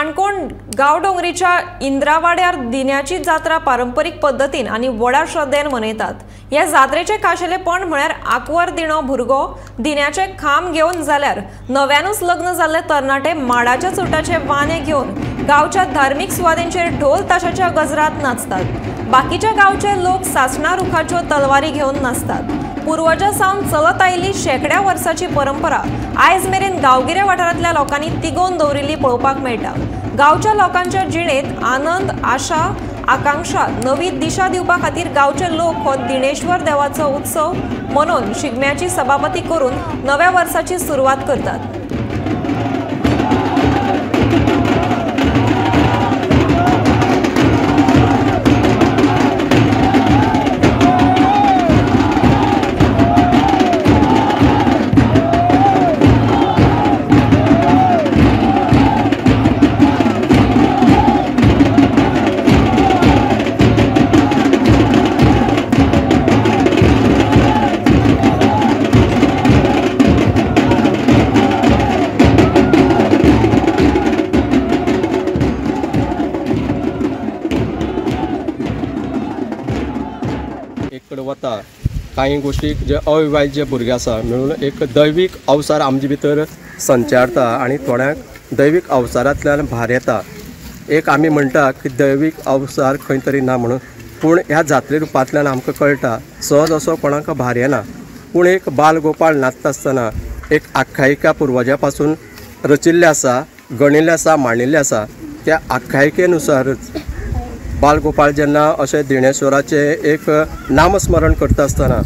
काणकोण गांवडोंगरीच्या इंद्रावाड्यार दिन्याची जात्रा पारंपरीक पद्दतीन आनी व्हडा श्रद्धेन मनयतात। ह्या जात्रेचें खाशेलेपण म्हळ्यार आंकवार दिणो भुरगो दिन्याचे खांब घेवन जाल्यार नव्यानूच लग्न जाल्ले तरणाटे माडाच्या चुटाचे वाने घेवन गांवच्या धार्मीक सुवातींचेर ढोल ताशाच्या गजरात नाचतात। बाकीच्या गांवचे लोक सासणा रुखाच्यो तलवारी घेवन नाचतात। पूर्वजां सावन चलत आयिल्ली शेंकड्या वर्साची परंपरा आयज मेरेन गांवगिऱ्या वाठारांतल्या लोकांनी तिगोवन दवरिल्ली पळोवपाक मेळटा। गांवच्या लोकांच्या जिणेंत आनंद, आशा, आकांक्षा, नवी दिशा दिवपा खातीर गांवचे लोक हो दिणेश्वर देवाचो उत्सव मनोवन शिगम्याची सभापती करून नव्या वर्साची सुरवात करतात। वता कांय गोष्टी जे अविवाहित जे भुरगे आसा म्हणून एक दैवीक अवसार आमचे भितर संचारता आनी थोड्यांक दैवीक अवसारांतल्यान भार येता। एक आमी म्हणटा की दैवीक अवसार खंय तरी ना म्हणून, पूण ह्या जात्रे रुपांतल्यान आमकां कळटा सहज असो कोणाक भार येना। पूण एक बाल गोपाळ नाचता आसतना एक आख्यायिका पुर्वजा पासून रचिल्लें आसा, गणिल्लें आसा, मांडिल्लें आसा। त्या आख्यायिकेनुसारच बालगोपाळ जेन्ना अशें दिणेश्वराचें एक नामस्मरण करता आसतना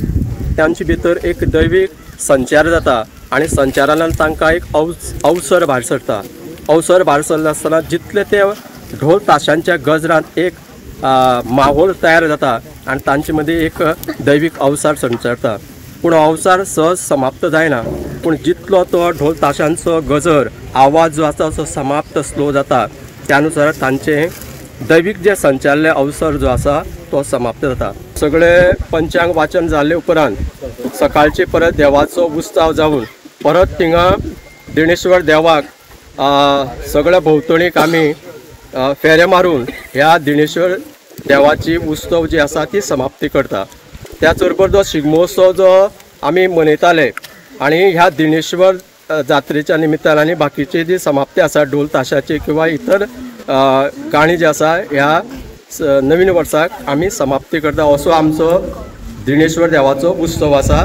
तांचे भितर एक दैवीक संचार जाता आनी संचारान तांकां एक अवसर भायर सरता। अवसर भायर सरले आसतना जितले ते ढोल ताशांच्या गजरांत एक माहोल तयार जाता आनी तांचे मदीं एक दैवीक अवसर संचारता। पूण अवसर सहज समाप्त जायना, पूण जितलो तो ढोल ताशांचो गजर आवाज जो आसा तो समाप्त स्लो जाता त्यानुसार तांचें दैवीक जे संचारले अवसर जो आसा तो समाप्त जाता। सगळे पंचांग वाचन जाले उपरांत सकाळचे परत देवाचो उत्सव जावन परत थिंगा दिणेश्वर देवाक सगळ्या भोंवतणीक आमी फेरे मारून ह्या दिणेश्वर देवाची उत्सव जी आसा ती समाप्ती करता। त्याच बरोबर जो शिगमोत्सव जो आमी मनयताले आनी ह्या दिणेश्वर जात्रेच्या निमित्तान आनी बाकीची जी समाप्ती आसा ढोल ताशाची किंवा इतर गाणी जे आसा ह्या नवीन वर्साक आमी समाप्ती करता। असो आमचो दिणेश्वर देवाचो उत्सव आसा।